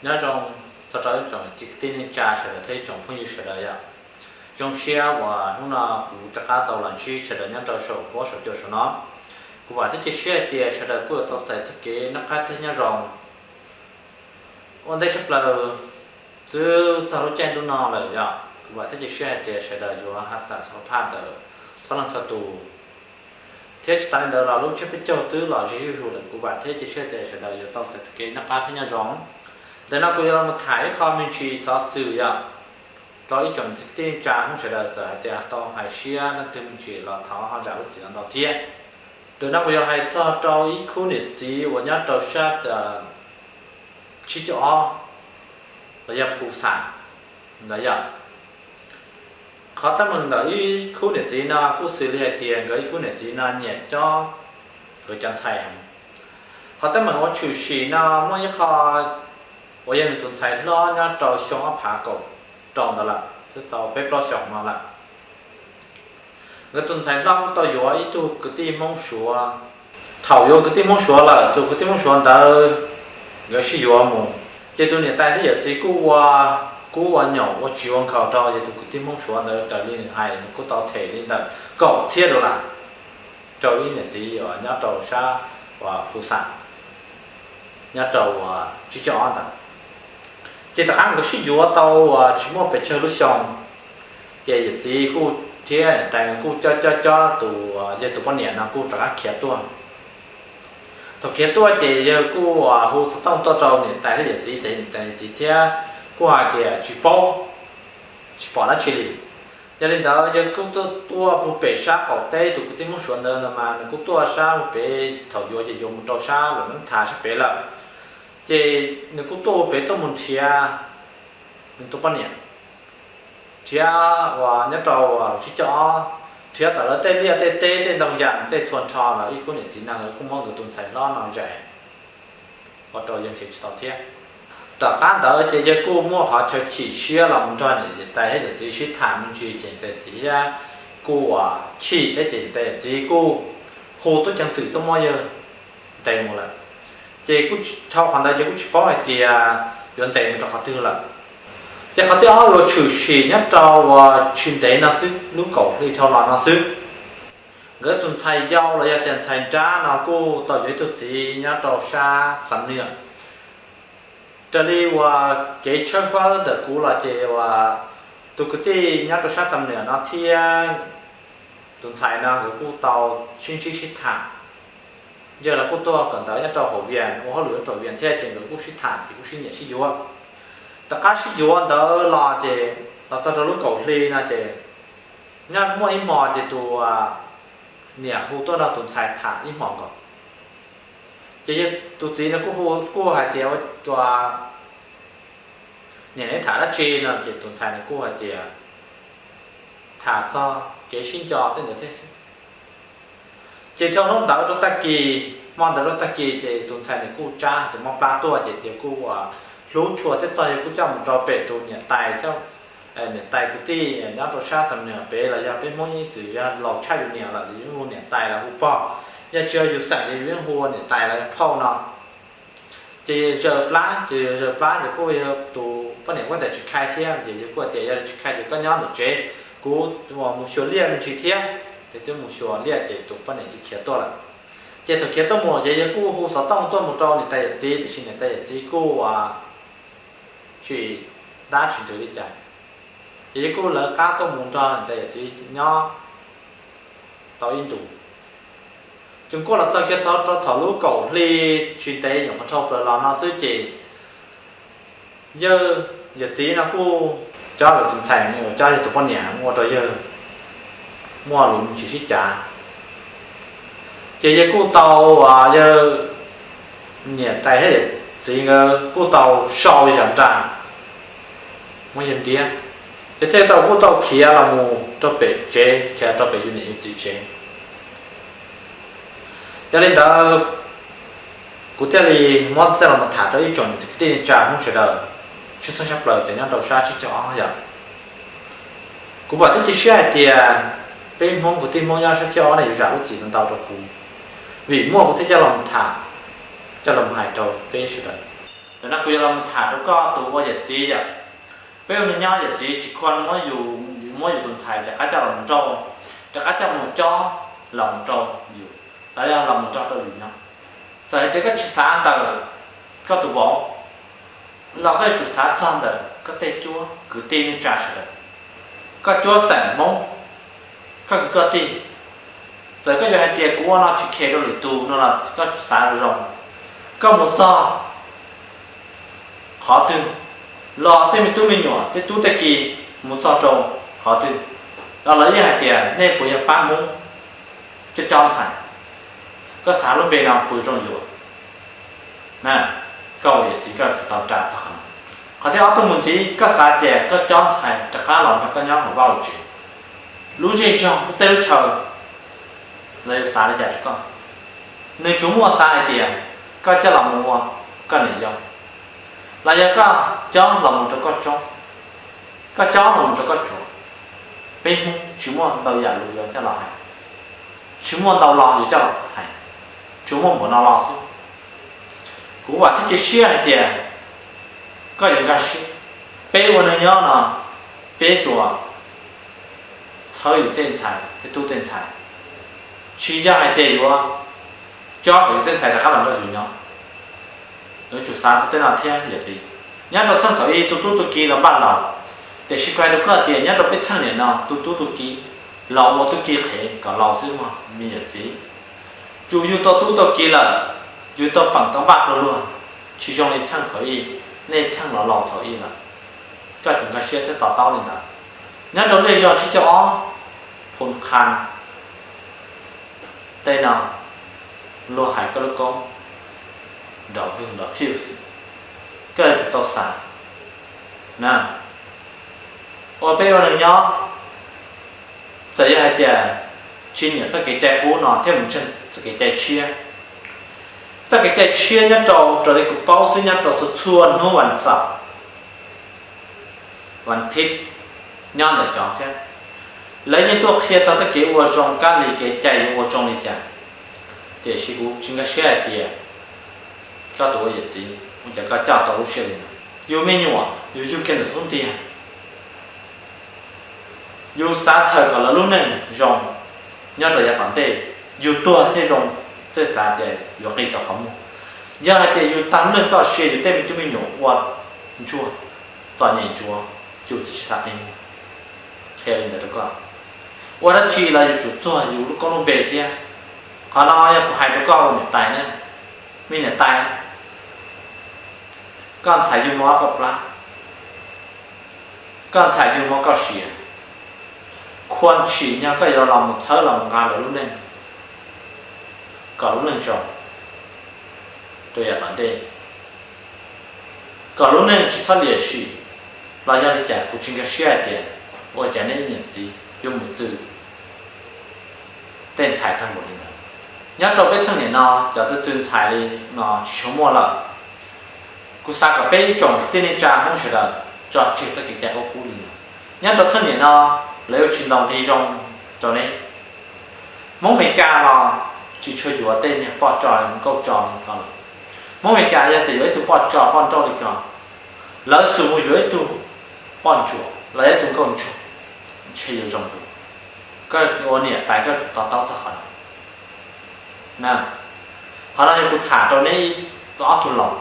Nyob zoo txog rau ib tsoom txiv kwv tij neej tsa sawv daws thiab ib tsoom phooj ywg sawv daws yom. Zoo siab uas hnub no kuv rov qab tau los ntsib sawv daws nyob rau saum huab saum cua saum no. Kuv vam thiab cia siab hais tias sawv daws kuj yuav tau txais txoj kev noj qab thiab nyob zoo. Ua ntej tshaj plaws, twb txog lub caij ntuj no lawm yom, kuv vam thiab cia siab hais tias sawv daws yuav hav txam xov phaj ntawm txhua leej txhua tus, thiab tsis tas li ntawd los lub tsiab peb caug twb los ze zuj zus lawm. Kuv vam thiab cia siab tias sawv daws yuav tau txais txoj kev noj qab thiab nyob zoo. Ntawm no kuv yuav los tham ib qho me ntsis xov xwm yom, rau ib tsoom txiv kwv tij neej tsa Hmoob sawv daws, txawm hais tias tau hais siab leej twg me ntsis los thov ho zam lub txim ntau thiab. Ntawm no kuv yuav hais txog rau ib khub niam txiv uas nyob rau sab Tsib Caug Ob los yog Phu Xam ntawd yom. Qhov teeb meem ntawm ib khub niam txiv no kuj xws li hais tias nkawd ib khub niam txiv no nyiam cob nkawd cov ntxhais. Qhov teeb meem uas tshwm sim no muaj ib qho uas yog nws tus ntxhais hlob nyob rau xyoo ob phav kaum rau ntawd lawm, twb tau peb plaub xyoos no lawm. Nkawd tus ntxhais hlob kuj tau yuav ib tug kwv tij Hmoob Suav. Thaum yuav kwv tij Hmoob Suav lawm, tus kwv tij Hmoob Suav ntawd nkawd sib yuav mus, ces tus niam tais thiab yawm txiv kuj ua kub ua nyom ua tsiv ua nkhaus rau yog tus kwv tij Hmoob Suav ntawd raws li nws hais nws kuj tau them li ntawm kaum txhiab dollar rau ib niam txiv uas nyob rau sab uas Phu Xam, nyob rau uas Tsib Caug Ob ntawd. Ces tom qab nkawd sib yuav tau uas tsis muaj pes tsawg lub xyoo, ces yawm txiv kuj thiab niam tais kuj cob cob cob tus, yog tus poj niam no kuj rov qab khiav tuaj. Thaum khiav tuaj ces yawg kuj hu xov tooj tuaj rau niam tais thiab yawm txiv, ces niam tais yawm txiv thiab kuj hais tias tsis paub, tsis pom dab tsi li. Yog li ntawd yawg kuj tuaj puag pem sab qaum teb, tus kwv tij Hmoob Suav ntawd mas nws kuj tuaj sab puag pem, thaum yuav ces yuav mus rau sab Luam Nab Thav sab pem lawm. Ces nws kuj tuaj puag pem tuaj mus nrhiav nws tus poj niam, nrhiav uas nyob rau Tsib Caug Ob, nrhiav tom lawv tej liaj tej teb tej ntoo yas tej txhua nrho los ib khub niam txiv no nkawd kuj muab nkawd tus ntxhais hlob no zais ua rau yawg nrhiav tsis tau thiab. Tom qab ntawd ces yawg kuj muaj qhov chaw chim siab los mus nrog niam tais thiab yawm txiv sib tham me ntsis, ces niam tais yawm txiv thiab kuj uas chim thiab, ces niam tais yawm txiv kuj hu tub ceev xwm tuaj muab yawg ntes mus lawm. Ces kuj dhau qhov ntawd ces kuj tsis paub hais tias yuav ntes mus rau qhov twg lawm. Ces qhov thib ob uas tshwm sim nyob rau uas tsis ntev no xwb, lub kaum hli dhau los no xwb, nkawd tus ntxhais yau los yog tias ntxhais nrab no kuj tau yuav ib tug txiv nyob rau sab Xam Nwm. Raws li uas kev tshawb fawb ntawm kuv los ces uas tus kwv tij nyob rau sab Xam Nwm no thiab tus ntxhais no nkawd kuj tau sib ntsib sib tham. Yawg los kuj tuaj kawm ntawv nyob rau hauv Vias, ua hauj lwm nyob rau Vias thiab, ces nkawd kuj sib tham ces kuj sib nyiam sib yuav. Tom qab sib yuav ntawd los ces los txog rau lub kaum hli no ces nyob muaj ib hmo ces tus niam hu tuaj nrog tus ntxhais tham ib hmos nkaus. Ces yawg tus txiv no kuj hu kuj hais tias ua niam, neb tham dab tsi no? Ces tus ntxhais nws kuj hais tias tham txog kev sib nco tej ntawd thiab xwb. Ces dhau hnub ntawd rau tag kis, hmo ntawd rau tag kis ces tus ntxhais nws kuj tsab hais tias mob plab tuaj, ces tias kuj hlub tshua thiab txog yawg kuj coj mus rau pem tus niam tais thiab niam tais kwv tij nyob rau sab Xam Nwm pem los yog peb Hmoob ib txwm yog laus tshaj yus niam lawm, yus hu niam tais los hu pog, yog tsis yog yus xeem ces yus yeej hu niam tais los yog phauj no. Ces zaws plab, ces zaws plab ces kuj yog tus poj niam kuj tias tsis khai thiab, ces yawg kuj tias yog tsis khai ces koj nyob ntawm tsev, kuv mus xyuas liaj me ntsis thiab. Ces twb mus xyuas liaj ces tus poj niam ces khiav tuaj lawm. Ces thaum khiav tuaj mus ces yawg kuj hu xov tooj tuaj mus rau niam tais yawm txiv, tiam sis niam tais yawm txiv kuj tsis dab tsis nrws li cas. Ces yawg kuj lawv qab tuaj mus nrog niam tais yawm txiv nyob tau ib ntus. Ces kuj los txog kiag tau rau thaum lub kaum hli tsis ntev nyuam qhuav dhau plaws los no xwb ces yawg yawm txiv no kuj cob lawv tus ntxhais, uas cob yawg tus poj niam ua rau yawg muaj lus tsis sib cav. Ces yawg kuj tau, yawg niam tais thiab yawm txiv nkawd kuj tau sau yawg nra muab yawg ntiab, yawg thiaj tau kuj tau khiav los mus rau pem tsev, khiav rau pem yus niam yus txiv tsev. Yog li ntawd, kuv thiaj li muab coj los tham rau ib tsoom niam txiv kwv tij neej tsa Hmoob sawv daws, tshwj xeeb tshaj plaws cov nyob rau sab Tsib Caug Ob yom. Kuv vam thiab cia siab hais tias peb Hmoob kwv tij Hmoob nyob sab Tsib Caug Ob no yuav zam lub txim ntau rau kuv, vim muaj kuv thiaj coj los tham, coj los hais rau peb sawv daws. Tam no kuv yuav los mus tham rau koj tus ua yawm txiv yom. Peb ua neej nyob yawm txiv tsis khuam muab yus, muab yus tus ntxhais rov qab coj los mus nrauj, rov qab coj mus cob los mus rau yus, los yog los mus nrog rau yus nyob. Txawm hais tias koj tsis xav ntawm koj tus vauv los koj yuav tsum xav txog ntawm koj tej cuab kwv tij neej tsa sawv daws, koj cuab xeem Hmoob, koj kwv koj tij. Txawm koj yuav hais tias kuv ua no tsis khe rau lwm tus no los koj xav zoo. Koj mus txog qhov twg los tej me tub me nyuam tej tub tej ki mus txog rau qhov twg los lawv yeej hais tias nej puas yog pab Hmoob coj cob ntxhais. Koj xav lub npe no puas zoo yuav? Koj ua yawm txiv koj yuav tsum tau ras txog qhov no. Qhov thib ob tuaj mus ntxiv, koj xav tias koj cob ntxhais rov qab los nrog koj nyob hauv vaj hauv tsev, lub zej zog tej lub chaw, lawv yuav xav li cas rau koj? Nws tsuas muaj xav hais tias koj coj los mus ua koj niam yau, los yog koj cob los mus rau koj tsob, koj cob los mus rau koj tsuav. Peb Hmoob tsis muaj ntau yam lus yuav coj los hais, tsis muaj ntau lo yuav coj los hais, tsuas muaj npaum no lo xwb. Kuv vam thiab cia siab hais tias koj yuav nkag siab. Peb ua neej nyob no, peb tsuas txhawb yus tej ntxhais tej tub tej ntxhais, tsis yog hais tias yuav cob kom yus tej ntxhais rov qab los nrog yus nyob. Yuav tsum xav txog tej no thiab yawm txiv. Nyob rau txheej thaum ub tus tub tus ki los npaj laus, tiam sis kuv hais rau koj tias nyob rau peb txheej niam no tus tub tus ki los ua tub ki qhev kom laus xwb mog me yawm txiv. Tsuas yug tau tub tau ki lawm, yug tau peem tau npaj rau luag, tsis zoo li txheej thaum ub, nej txheej los laus thaum ub lawm. Koj tsum nkag siab thiab to taub li ntawd. Nyob rau zej zog tsib caug ob, Phoos Khas tej no, luag hais koj lub koob nrov vwg nrov fiwj xwb, koj yuav tsum tau xav na. Ua peb ua neej nyob, txawm yog hais tias tsis nyiam txoj kev cai qub no thiab mus ntseeg txoj kev cai tshiab, txoj kev cai tshiab nyob rau raws li kuv paub xwb nyob rau txhua txhua hnub vas xaum, vas thiv, nyob ntawm cov thiab, lawv yeej tuaj qhia txog txoj kev ua zoo kab li kev cai yuav ua zoo li cas. Tiam sis kuv tsis nkag siab hais tias koj tus ua yawm txiv ua cas koj coj tau lub siab li no. Yus me nyuam yus yug kiag ntawm xub ntiag, yus xav txhawm kom lawv lub neej zoo nyob rau yav tom ntej, yus tuag thiaj zoo, thiaj xav tias yuav qi tau qhov muag. Yog hais tias yus tag lub neej txoj sia yus tej me tub me nyuam ua ntsuag txom nyem ntsuav, yus twb tsis xav qi muag. Qhia li ntawd rau koj, ua dab tsi los yuav tsum txuag yus lub koob lub npe thiab. Qhov no yog kuv hais rau koj ua niam tais na, me niam tais, koj ntxhais yug mob koj plab, koj ntxhais yug mob koj siav, khuam tshim nyog koj yuav los mus txhawb los mus nqa lawv lub neej, kom lub neej zoo rau yav tom ntej, kom lub neej tsis txhob liam sim. Los yog li cas kuv tsis nkag siab hais tias ua cas nej ib niam txiv yuav mus txwv tej ntxhais tag npaum li ntawd. Nyob rau peb txheej niam no cov twj txwv ntxhais li no tsis tshua muaj lawm. Kuv xav kom peb ib tsoom kwv tij neej tsa Hmoob sawv daws tso tseg txoj kev cai qub qub li no. Nyob rau txheej niam no lawv yuav tsis ntaus nqi zoo rau neb. Hmoob Meskas los tsis tshua yuav tej niag poj tso nkauj tso li ko lawm. Hmoob Meskas yog tias yuav ib tug poj tso poj nrauj li ko, lawv xum mus yuav ib tug poj ntsuam los yog ib tug nkauj ntsuag, ntshe yuav zoo dua. Koj ua niam tais koj tsum to taub txog qhov no. Qhov no yog kuv tham rau neb ib, ob tug laus.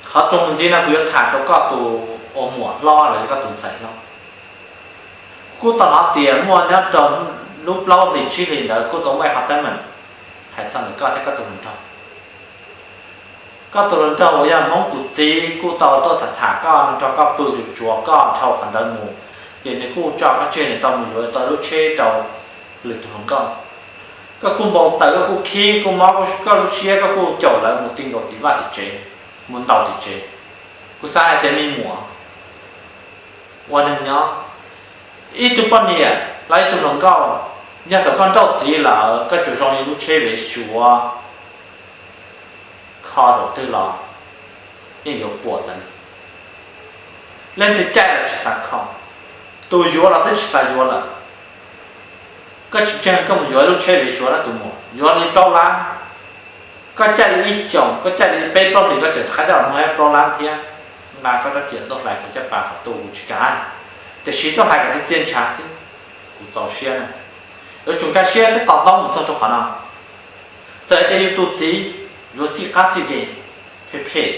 Qhov txuas mus ntxiv no kuv yuav tham rau koj tus ua muam hlob los yog koj tus ntxhais hlob. Kuj tau hnov tias muaj nyob rau lub plaub hlis tsib hlis ntawd kuj tau muaj ib qhov teeb meem hais txog ntawm koj thiab koj tus hluas nraug. Koj tus hluas nraug uas yog Hmoob tus txiv kuj tau tuaj tham tham koj no, nrog koj pw tsuas tsuav koj dhau qhov ntawd mus, ces nws kuj tso koj tseg, nws tau mus yuav tau lub tsheb rau lwm tus hluas nkauj. Koj kuj npau taws, koj kuj khib, kuj mob koj lub siab, koj kuj caum lawv mus ti nkaus tim vaj tim tsev, mus ntaus tim tsev. Kuv xav hais tias me muam, ua neeg nyob, ib tug poj niam los ib tug hluas nkauj, yog thaum koj nrauj txiv lawm koj tsuas zoo li lub tsheb vev suav, kho zaum twg los yeej yuav puas tas li. Leej twg caij los tsis xav kho, tus yuav los twb tsis xav yuav lawm. Koj tsis ntseeg koj mus yuav lub tsheb vev suav na tus muam, yuav li plaub lab, Koj caij li ib xyoos, koj caij li peb plaub hlis koj tseem rov qab coj los mloog ib plaub lab thiab. Nqa koj rab riam tuaj hlais kuv caj pas kom tu kuv tsis kam, tiam sis tuaj hlais kom txias txias ntshav xwb, kuv txaus siab na. Yuav tsum nkag siab thiab to taub mus txog rau qhov no. Txawm tias yus tus txiv yuav txij qab txij deg phem phem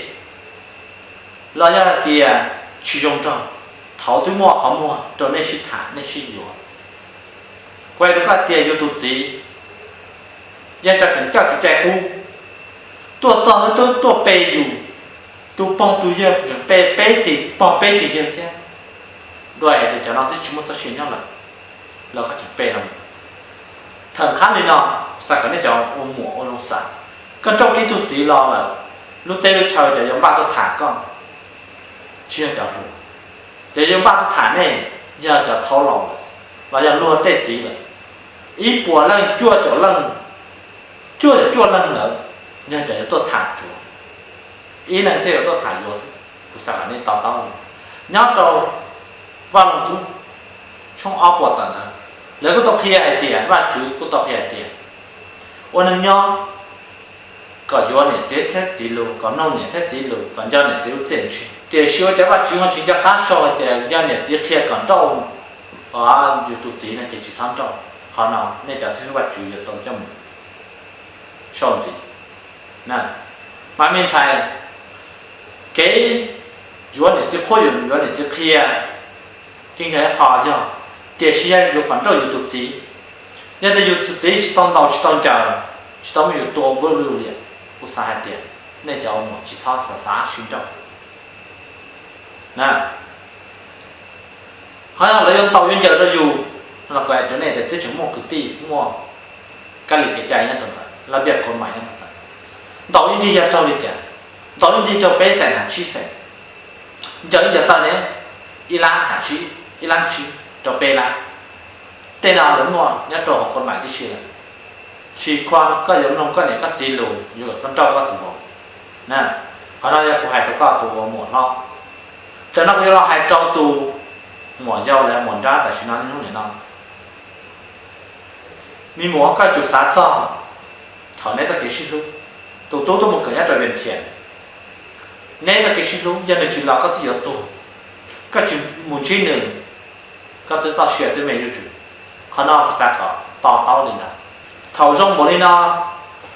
los yog hais tias tsis zoo nraug, thaum twb muaj qhov muag rau nej sib tham nej sib yuav. Kuv hais rau koj tias yus tus txiv yog cov tseem coj kev cai qub, tuaj txog twb tuaj pe yus, tus pog tus yawg tseem pe peb tig pog peb tig yawg thiab. Dua hais tias cov no twb tsis muaj txoj sia nyob lawm, los koj tseem pe no. Thaum qhab li no, xav kom nej cov ua muam ua zoo xav, koj nrauj kiag ib tug txiv los lawm, lub teb lub chaw cov yuav npaj tuaj tham koj tsis yog cov hluas, cov yuav npaj tuaj tham nej yog cov thaub laus lawm, los yog luag tej txiv lawm. Ib puas leej cuaj caum leej, cuaj caum cuaj leej ntawd yog cov yuav tuaj tham tsuav, ib leeg thiaj yuav tuaj tham yuav xwb. Kuv xav kom nej to taub, nyob rau Vaj Loog Kub tshooj ob puas tawm ntawd, lawv kuj tau qhia hais tias, Vajtswv kuj tau qhia hais tias, ua neeg nyob kom yuav niam txiv thiab txiv lus, kom mloog niam thiab txiv lus, kom nco niam txiv lub txiaj ntsig. Tiam sis ua cas Vajtswv ho tsis nco qab sau hais tias yog niam txiv qhia kom nrauj yus tus txiv no ces tsis txhob nrauj? Qhov no nej cov xib hwb Vajtswv yuav tau coj mus sau ntxiv. Mas me ntxhais, kev yuav niam txiv qhuab, yuav niam txiv qhia, ces nkag ib qho yog, tiam sis yog yuav kom nrauj yus tus txiv, yog tias yus tus txiv tsis tau ntaus tsis tau ncaws, tsis tau muab yus tua vwb lwj liam, kuv xav hais tias nej cov ua muam tsis txhob xav xav sib nrauj. Ho yog lawv yuav ntaus yuav ncaws rau yus no los kuv hais rau nej tias twb tseem muaj kwv tij muaj kab li kev cai nyob rau ntawd, laj npiaj khuav mais nyob rau ntawd. Ntaus ib nrig yog raug li cas? Ntaus ib nrig raug peb xees hab tsib xees. Ncaws ib ncaws taw ne, ib lab hab tsib, ib lab tsib rau peb lab. Tej no lawv muaj nyob rau hauv khuav mais tib si lawm. Tsis khuam koj yuav mloog koj niam koj txiv lus yuav kom koj nrauj koj tus vauv. Qhov no yog kuv hais rau koj tus ua muam hlob. Tam no kuv yuav los hais rau tus muam yau los muam nrab tam sim no niaj hnub nim no. Me muam, koj tsum xav txog thaum neb txoj kev sib hlub. Tus tub tuaj mus kawm nyob rau Vias Thiam, neb txoj kev sib hlub yog nws tsis los koj twb yuav tuag, koj tsis mus ntsib nws, koj twb txoj sia twb me zuj zus. Qhov no kuv xav kom to taub li ntawd. Thaum zoo npaum li no,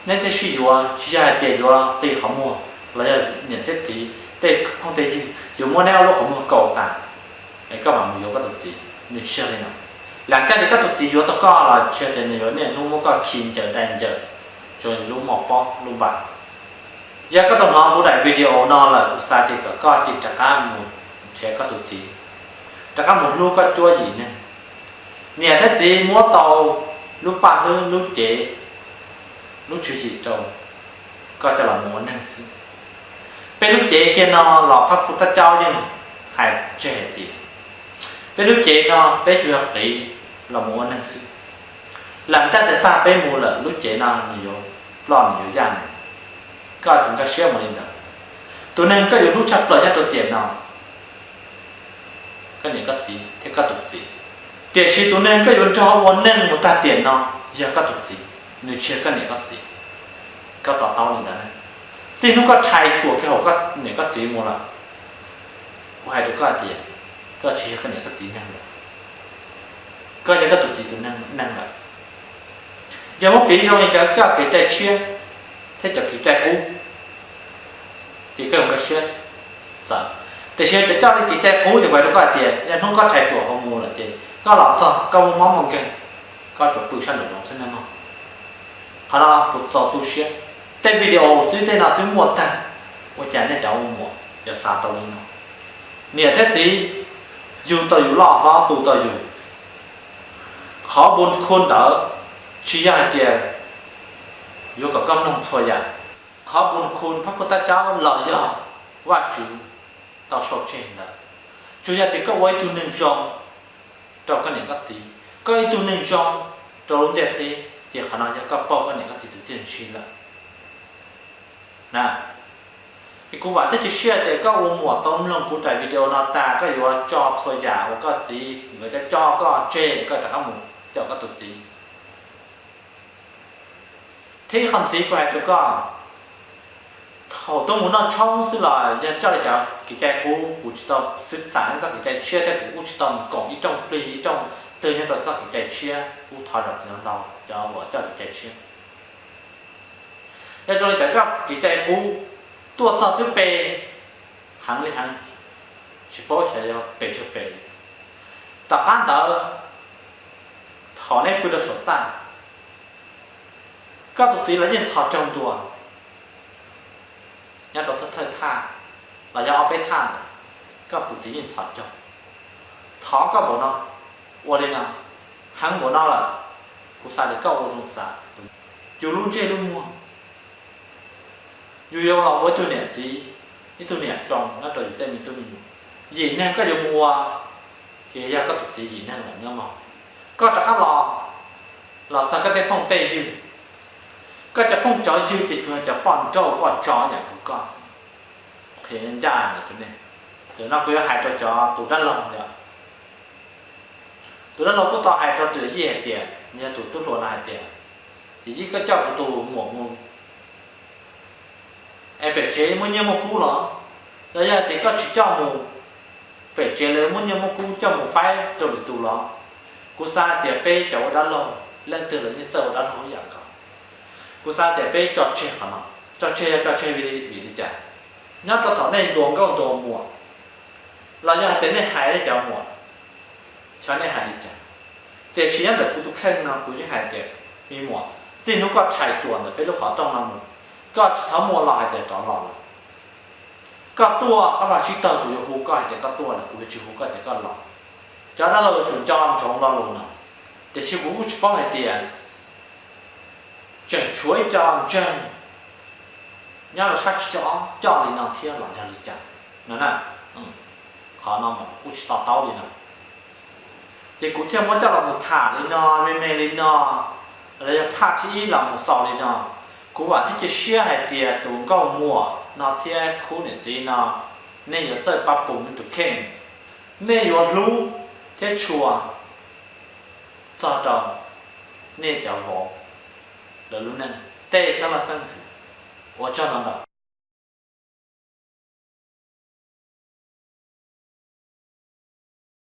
neb thiaj sib yuav, tsis yog hais tias yuav qi qhov muag los yog niam thiab txiv tej phooj tej ywg yuav muab neb ob lub qhov muag kaus tas, es koj mam mus yuav koj tus txiv. Nws tsis yog li no. Lam caj li koj tus txiv yuav tau koj los tsis yog tias nws yuav niaj hnub muab koj khi ncaws dai ncaws, tsuas lub mos pob lub npas. Yog koj tau hnov kuv daim video no lawm, kuv xav tias kom koj cia li rov qab mus nrhiav koj tus txiv, rov qab mus hlub koj cuab yim neeg. Niam thiab txiv muab tau lub paj hlwb lub cev lub tswv yim rau koj coj los mus ua neeg xwb. Peb lub cev kiag no los Phaj Phuj Thaj Caub yeej hais tseg hais tias peb lub cev no peb tsuas yog qiv los mus ua neeg xwb. Lam caj tias tag peb mus lawm lub cev no nws yuav ploj nws yuav yaj mus. Koj tsum nkag siab mus li ntawd. Tus neeg koj yuav hlub tshaj plaws nyob rau tiam no, koj niam koj txiv thiab koj tus txiv. Tiam sis tus neeg koj yuav nrog ua neeg mus tag tiam no yog koj tus txiv, nws tsis yog koj niam koj txiv. Koj to taub li ntawd. Txij hnub koj rhais ruam kiag hauv koj niam koj txiv mus lawm, kuv hais rau koj tias koj tsis yog koj niam koj txiv neeg lawm, koj yog koj tus txiv tus neeg lawm. Yog muab piv zoo li cov coj kev cai tshiab thiab cov kev cai qub, ces koj yuav nkag siab txawv. Tiam sis cov coj li kev cai qub ces kuv hais rau koj hais tias yog hnub koj rhais ruam hauv mus lawm ces koj los txog koj muaj mob muaj nkeeg, koj tsuas pw sab nraum zoov xwb nawb mog. Qhov no kuv txaus tu siab. Tej video twb tej no twb muaj tag, ua cas nej cov ua muam yuav xav tau li no? Niam thiab txiv yug tau yus loj hlob tu tau yus, qhov npu khu ntawd tsis yog hais tias yuav kom koj mloog txhua yam. Qhov npu khu Phaj Phuj Thaj Caub los yog Vajtswv tau sau tseg ntawd, tsuas yog tias koj ua ib tug neeg zoo rau koj niam koj txiv, koj ua ib tug neeg zoo rau lub ntiaj teb, ces qhov no yog koj pauj koj niam koj txiv tus txiaj ntsig lawm. Na, ces kuv vam thiab cia siab tias koj ua muam tau mloog kuv daim video no tas koj yuav tso txhua yam uas koj txiv nkawd coj coj koj tseg, koj rov qab mus caum koj tus txiv. Thiab ib qho ntxiv kuv hais rau koj, Thaum tuaj mus noj tshoob xwb los yog coj li cov kev cai qub, kuv tsis tau xwb txheej txoj kev cai tshiab thiab kuv kuj tsis tau mus koom ib rooj plig ib rooj twg nyob rau txoj kev cai tshiab, kuv thov zam txim ntau cov uas coj kev cai tshiab. Yog zoo li cov coj kev cai qub tuaj txog twb pe heev li heev, tsis paub xyov yog pe tsawg pe. Tom qab ntawd, thaum nej pw rau saum txaj, koj tus txiv los yeej txhos caug ntua nyob rau thawj thawj thaj los yog ob peb thaj ntawd, koj tus txiv yeej txhos caug. Thov koj npaum no, ua li no, heev npaum no lawm, kuv xav tias koj ua zoo xav, yus lub ntsej lub muag, yus yuav los ua ib tug niam txiv, ib tug niam zoo nyob rau yus tej me tub me nyuam. Yim neeg koj yuav mus ua, ces yog koj tus txiv yim neeg lawm nyob mog. Koj rov qab los, los txog koj tej phooj tej ywg, koj cov phooj cov ywg ces tsuas yog cov poj nrauj poj tso yam kuv koj. Qhia ncaj ntawm nej, tus no kuv yuav hais rau cov tus dab laug yom. Tus dab laug kuj tau hais rau tus yij hais tias, yog tus tub hluas no hais tias, yij, koj coj kuv tus muam mus es pem tsev muaj nyiaj muaj kub los? Los yog hais tias koj tsis coj mus, pem tsev lawv muaj nyiaj muaj kub coj mus faib rau lwm tus los? Kuv xav hais tias peb cov ua dab laug leej twg los yeej txawj ua dab laug ib yam nkaus. Kuv xav tias peb tso tseg qhov no, tso tseg yog tso tseg vim li cas? Nyob rau thaum nej ntuas nkauj ntuas muam los yog hais tias nej hais nej cov muam, xyov nej hais li cas, tiam sis nyob ntawm kuv tus kheej no kuv yeej hais tias, me muam, txij hnub koj rhais ruam ntawm peb lub qhov rooj no mus, koj tsis txhob muaj lo hais tias rov los lawm. Koj tuaj ob peb hnub sib tag kuv yuav hu koj hais tias koj tuaj lawm, kuv yuav tsis hu koj tias koj los. Cov dab laug yuav tsum nco ntsoov lo lus no. Tiam sis kuv kuj tsis paub hais tias tseem tshuav ib co ntseeg nyob rau sab tsib caug ob coj li no thiab los yog li cas no na. Qhov no mas kuv kuj tsis to taub li no, ces kuv thiaj muab coj los mus tham li no, me me li no, los yog phaj thib ib los mus xaus li no. Kuv vam thiab cia siab hais tias tus nkauj muam no thiab khub niam txiv no, nej yuav txawj pab pus nej tus kheej, nej yuav hlub thiab tshua txog rau nej cov vauv lawv lub neej tej xeeb leej xeeb ntxwv. Ua tsaug ntau ntau.